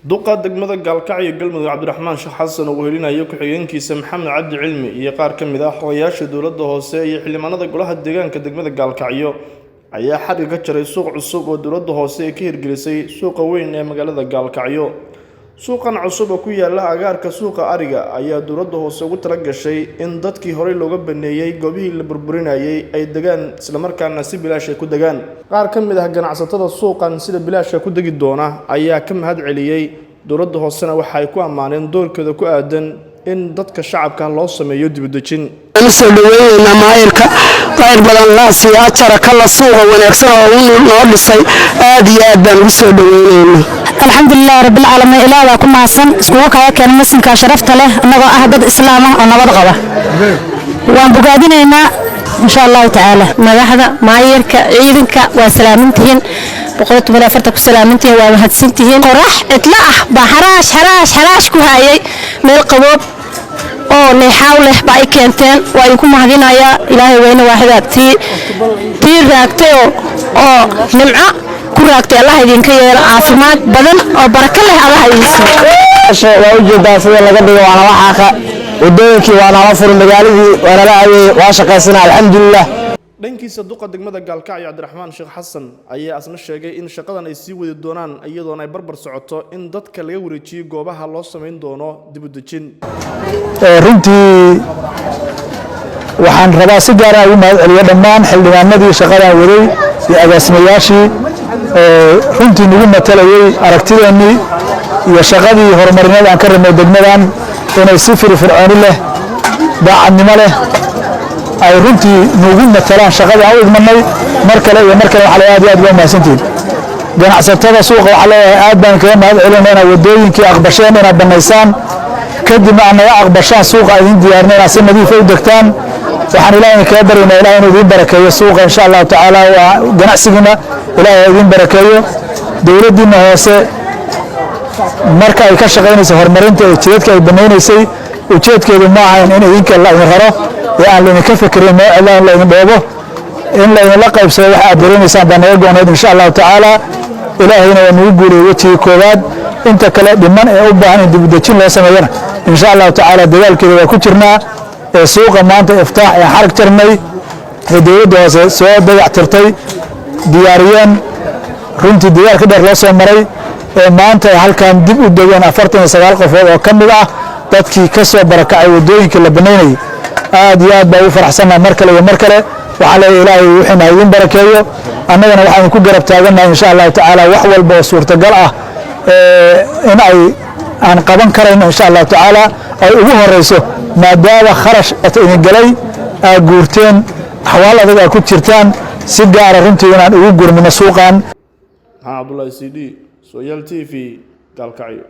Duqa degmada Gaalkacyo Galmudug Cabdiraxmaan Sheekh Xasan oo wehelinaya ku-xigeenkiisa Maxamed Cabdi Cilmi iyo qaar ka mid ah xogayaasha dowladda hoose iyo xildhibaanada golaha deegaanka degmada Gaalkacyo ayaa xadhigga ka jaray suuq cusub oo dowladda hoose ay ka hirgelisay suuqa weyn ee magaalada Gaalkacyo. Suuqan cusub oo ku yaala agaarka suuqa Ariga ayaa dowladda hoose ugu tala gashay in dadkii horey looga baneeyay goobihii la burburinayay ay degaan, islamarkaana si bilaash ay ku degaan. Qaar ka mid ah ganacsatada suuqan sida bilaashka ku degi doona ayaa ka mahad celiyey dowladda hoosena, waxa ay ku ammaaneen doorkeeda ku aadan in dadka shacabka loo sameeyo dibudejin. Waxaan usoo dhaweyneynaa maayirka, qayr badan laasiya ajara kala suuqa wanaagsan oo uu noo dhisay. Aad iyo aad baan ugu soo dhaweyneynaa. Alxamdulilah rabbilcaalamiin, ilaah baa ku mahadsan iskugu kaya keenay masinka sharafta leh. Annagoo ah dad islaam ah oo nabad qaba, waan bogaadinaynaa insha Allahu tacaala. Madaxda, maayirka, ciidanka waa salaamintihiin, 114 ku salaamintihiin, waa mahadsantihiin. Qorax cidla ah baa xaraash xaraash xaraash ku hayay, meel qaboob oo neexaaw leh baa ay keenteen. Waa idinku mahadinayaa. Ilaahay weyne waaxidaa tii tii raagtay oo nimco ku raagtay Allah idinka yeelo, caafimaad badan oo barako leh Allah idin siiyo. Waa ujeedaa sida laga dhigo, waa nala xaaqa wadooyinkii, waa nala furay magaaladii, waa nala aweeyey, waa shaqaysana, alxamdulilah. Dhankiisa, duqa degmada Gaalkacyo Cabdiraxmaan Sheekh Xasan ayaa asna sheegay in shaqadan ay sii wadi doonaan, iyadoona ay barbar socoto in dadka laga wareejiyey goobaha loo samayn doono dib u dejin. Runtii waxaan rabaa si gaara ugu mahad celiyo dhammaan xildhibaanadii shaqadan waday iyo agaasimayaashii runtii nagu matalayey aragtideennii iyo shaqadii horumarineed aan ka rabnay degmadan, inay si firfircooni leh, daacadnimo leh ay runtii nagu matalaan shaqadii aan u idmanay. Mar kale iyo mar kale waxaa le aad iyo aad uga mahadsantihiin. Ganacsatada suuqa waxaa leeyahay aad baan kaga mahad celinayna inaad waddooyinkii aqbasheen inaad bannaysaan, kadibna aad naga aqbashaan suuqa idin diyaarina inaad si nadiifa u degtaan. Waxaan Ilahay idinkaga baryaynaa Ilahay inuu idiin barakeeyo suuqa insha Allahu tacaala. Waa ganacsigiina, Ilahay ha idiin barakeeyo. Dowladdiina hoose marka ay ka shaqaynaysa horumarinta ee jidadka ay banaynaysay, ujeedkeedu ma ahayn in idinka la idin raro ee aan laidinka fekerin meel cidla in laidin dhoobo. In laydinla qaybsado waxa aad dareemaysaan baa naga goonayd insha Allahu tacaala. Ilaahayna waa nagu guuleeyey wejigii koowaad. Inta kale dhiman ee u baahan in dibudejin loo sameeyana, insha Allahu tacaala dadaalkeeda waa ku jirnaa. Ee suuqa maanta iftaax ee xarag jarnay ee dowladda hoose soo dayac tirtay, diyaariyeen, runtii dadaal ka dheer loo soo maray, ee maanta ay halkan dib u degeen 49 qofood oo ka mid ah dadkii ka soo barakacay waddooyinkii la banaynayay, aad iyo aad baa ugu faraxsannahay. Mar kale iyo mar kale waxaa leeyahay Ilaahay wuxuuna idiin barakeeyo. Annagana waxaan ku garab taagannahay insha Allahu tacaala wax walba oo suurtagal ah in ay aan qaban karayno insha Allahu tacaala, ay ugu horeyso maadaama kharash idin galay, aad guurteen, axwaal adag aad ku jirtaan, si gaara runtii inaan ugu gurmino suuqan. Maxamed Cabdullaahi C D, Sooyaal TV, Gaalkacyo.